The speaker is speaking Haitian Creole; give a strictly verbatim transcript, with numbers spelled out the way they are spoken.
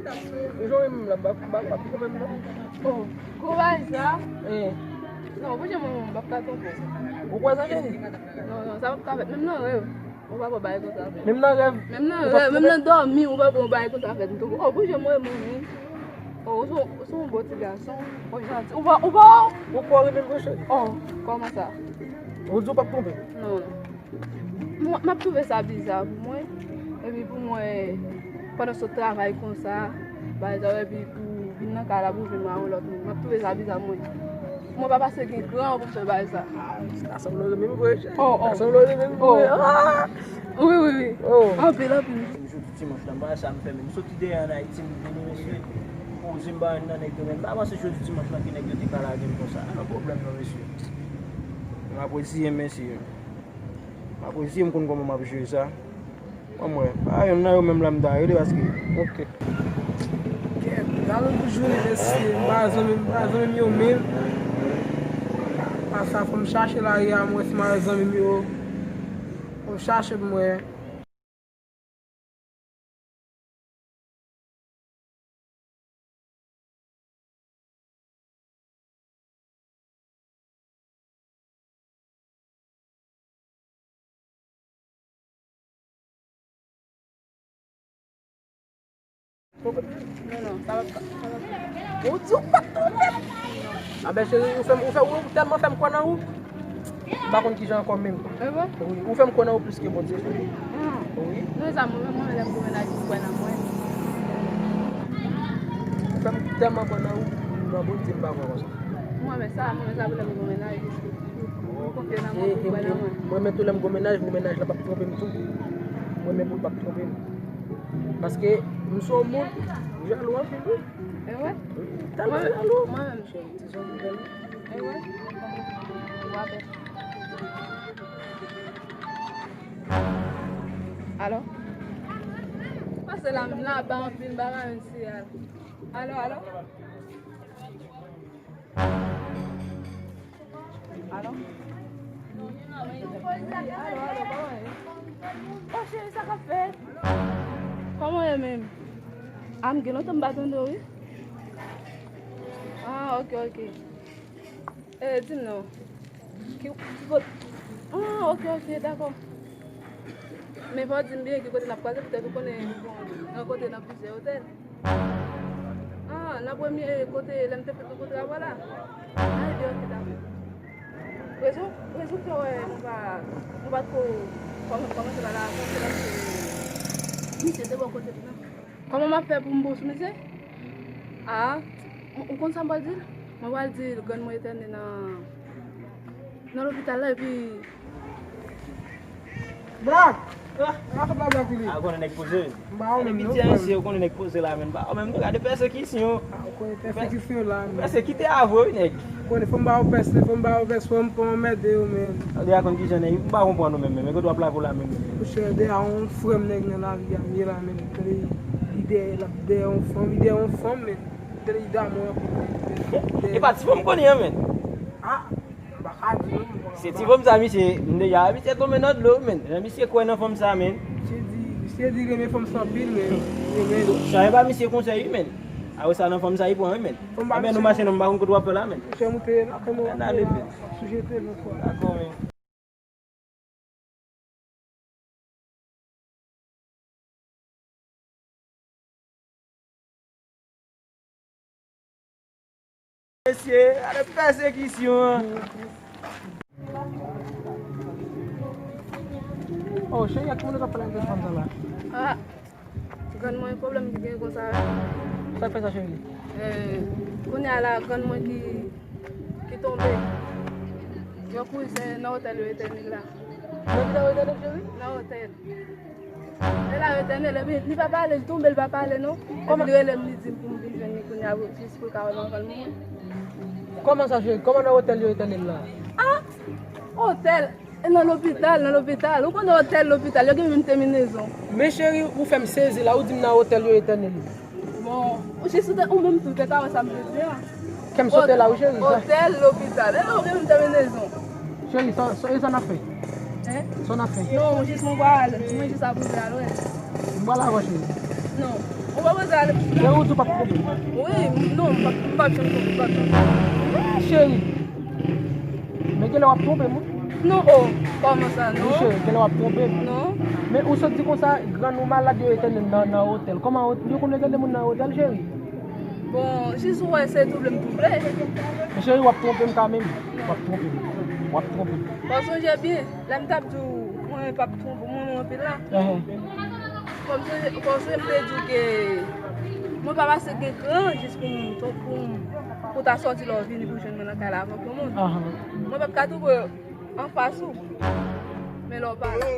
Ou jwenn menm la, m pa, m pa, m pa pito menm non. Oh, kouraj sa. Eh. Non, pou jan mwen, mwen, m p ap ka twonpe w. Ou kwè sa, cheri? Non, non, sa p ap ka fèt. Menm nan rèv, ou pa pran bagay konsa fèt. Menm nan rèv? Menm nan rèv, menm nan dòmi, ou pa pran bagay konsa fèt. M twonpe w. Oh, pou jan mwen, mwen, mwen. Oh, ou se, ou se yon bon ti gason. Ou janti. Ou pa, ou pa. Ou kwè w renmen m vre, cheri? Oh, kòman sa? Ou di w p ap twonpe? Non, non. Mwen, m ap twouve sa biza pou mwen. Epi pou mwen, pandan sot travay konsa, bagay sa yo, epi pou vin nan kay la pou vin wè yon lòt moun. M ap twouve sa biza mwen. Mwen pa pase gen kran pou m fè bagay sa. Ah, sa sanble w renmen m vre, cheri. Oh, oh. Sa sanble w renmen m vre. Ah! Wi, wi, wi. Oh. Anpil, anpil. M jodi dimanch la, m pa wè sa m fè, men m soti dèyè an Ayiti, m vini, mesye. Poze m pa nan nèg yo, men m pa panse jodi dimanch la ke nèg yo te ka lage m konsa. A, nan pwoblèm non, mesye. M apresye, mesye. M apresye, m konn kòman m ap jere sa. Ban m wè. Pa yonn nan yo menm la m ta rele paske. Ok. Kèt, gade pou jounen, mesye. M pa zanmi, m pa zanmi m yo menm. Pa sa, fò m chache lari a, m wè si m a zanmi m yo. Fò m chache pou m wè. Non, non, sa va pa, sa va pa. Ou di ou pa t twonpe m. A ben, cheri, ou fè m, ou fè, ou tèlman fè m kwè nan ou. M pa konn kijan ankò menm. E vre? Wi, ou fè m kwè nan ou plis ke Bondye fè. Ah. Wi. Non, sa, mwen menm, mwen menm, lè m gwo mennaj, m kwè nan mwen. Ou fè m tèlman kwè nan ou, nan Bondye, m pa kwè konsa. Mwen, men sa, mwen, men sa, pou lè m gwo mennaj, m konfye nan mwen, m kwè nan mwen. Mwen, men tou lè m gwo mennaj, gwo mennaj la p ap twonpe m tou. Mwen, men pou l p ap twonpe m. Paske m se yon moun, m jalou anpil, wi. E vre? Wi, m tèlman jalou. Mwen menm, cheri. E vre? W ap Alo? Pase la, m laba anpil, m pa ka jwenn siyal. Alo, alo? Alo? Alo, alo, kòman ye? O cheri, sa k ap fèt? Kòman w ye menm? A, m gen lontan m pa tande w, wi. Ah, ok, ok. E, di m non. Ki, ki kot-, ah, ok, ok, dakò. Men fò w di m byen ki kote n ap kwaze, poutèt ou konnen nou rankontre nan plizyè otèl. Ah, nan premye kote, lè m te fèk rankontre avè w la? Ah, ebyen, ok, dakò. Rezon, rezon fè wè nou pa, nou pa t ko kòman, kòmanse pale avè w, se paske misye te bò kote m nan. Kòman m ap fè pou m bon sou misye? Ah, ou, ou konn sa m pral di l? Mwen pral di l grann mwen etène nan, nan lopital la, epi Black! Ah, sa pa Black li ye? Ah, ou konnen nèg poze. M ba ou menm non, frè m. Piti a mesye, ou konnen nèg poze la, men m ba ou menm non, gade pèsekisyon. Ah, ou konnen pèsekisyon la, men. Pèsekite avwe wi, nèg. Ou konnen fò m ba ou pès, fò m ba ou pès, fò m pa anmède yo, men. Tande a konn kijan nèg, m pa konprann ou menm, men, men kote w ap lave w la menm, menm. Monchè, dèyè yon frè m nèg nan lavi a m ye la, men. Tande, li dèyè, l ap dèyè yon fanm, li dèyè yon fanm, men. Tande, li damou anpil, men. E pa ti fanm konnen an, men. Ah! M pa ka di non, m pa. Se ti fanm sa, misye, m deja, misye tonbe nan dlo, men. Jan misye kwè nan fanm sa, men. Misye di, misye di renmen fanm sa anpil, men. Renmen. Sa e pa misye konsèy, wi, men. Apre sa, nan fanm sa, li pran, wi, men. Fanm pa. Ebyen, nou mache, non, m pa konn kote w ap fè la, men. Misye moute nan kay mwen. Ann ale, men. Sou jete nou, kwa. Dakò, men. Mesye, gade pèsekisyon an. Oh, cheri, ak ki moun ou t ap pale nan telefòn sa la? Ah, grann mwen, pwoblèm ki gen konsa. Sa k fè sa, cheri? Eh, kounye a la, grann mwen ki, ki tonbe. Yo kouri se nan otèl yo etène l la. Nan ki nan otèl, cheri? Nan otèl. E la yo etène l, epi li pa pale, li tonbe, li pa pale non. Epi li rele m, li di m pou m vin jwenn li kounye a, jis pou l ka wè m anvan l mouri. Kòman sa, cheri? Kòman nan otèl yo etène l la? Ah! Otèl! E nan lopital, nan lopital. Ou konnen otèl, lopital, yo gen menm tèminezon. Men cheri, ou fè m sezi la, ou di m nan otèl yo etène l. Bon, ou jis ou te, ou menm tou, te ka wè sa m te di a. Kè m sote la, wi, cheri, sa. Otèl, lopital. E ou gen menm tèminezon. Cheri, sa, sa, e sa n ap fè? Hein? Sa n ap fè? Non, jis mwen pral, mwen jis ap rive a lwès. M pral avè w, cheri. Non. Ou pa poze ale. Cheri, ou di w p ap twonpe m? Wi, non, m p ap, m p ap janm twonpe, m p ap janm. Ah, cheri. Men genlè w ap twonpe m, wi. Non, o, kòman sa, non? Wi, cheri, genlè w ap twonpe m. Non. Men ou sot di konsa, grann ou malad, yo etène l nan, nan otèl. Kòman ot-, yo konn etène moun nan otèl, cheri? Bon, jis ou wè se double m double. Men cheri, w ap twonpe m kanmenm. W ap twonpe m. W ap twonpe m. Bon, sonje byen, lè m t ap di w, mwen p ap twonpe w, mwen renmen w anpil la. Ehn. Kòm se, kòm se m te di w ke mwen pa pase gen kran jis pou m, pou m, pou ta sòti lè w vini pou jwenn mwen nan kay la avèk yon moun. Ahan. Mwen p ap ka twonpe anfas ou. Men lè w pale.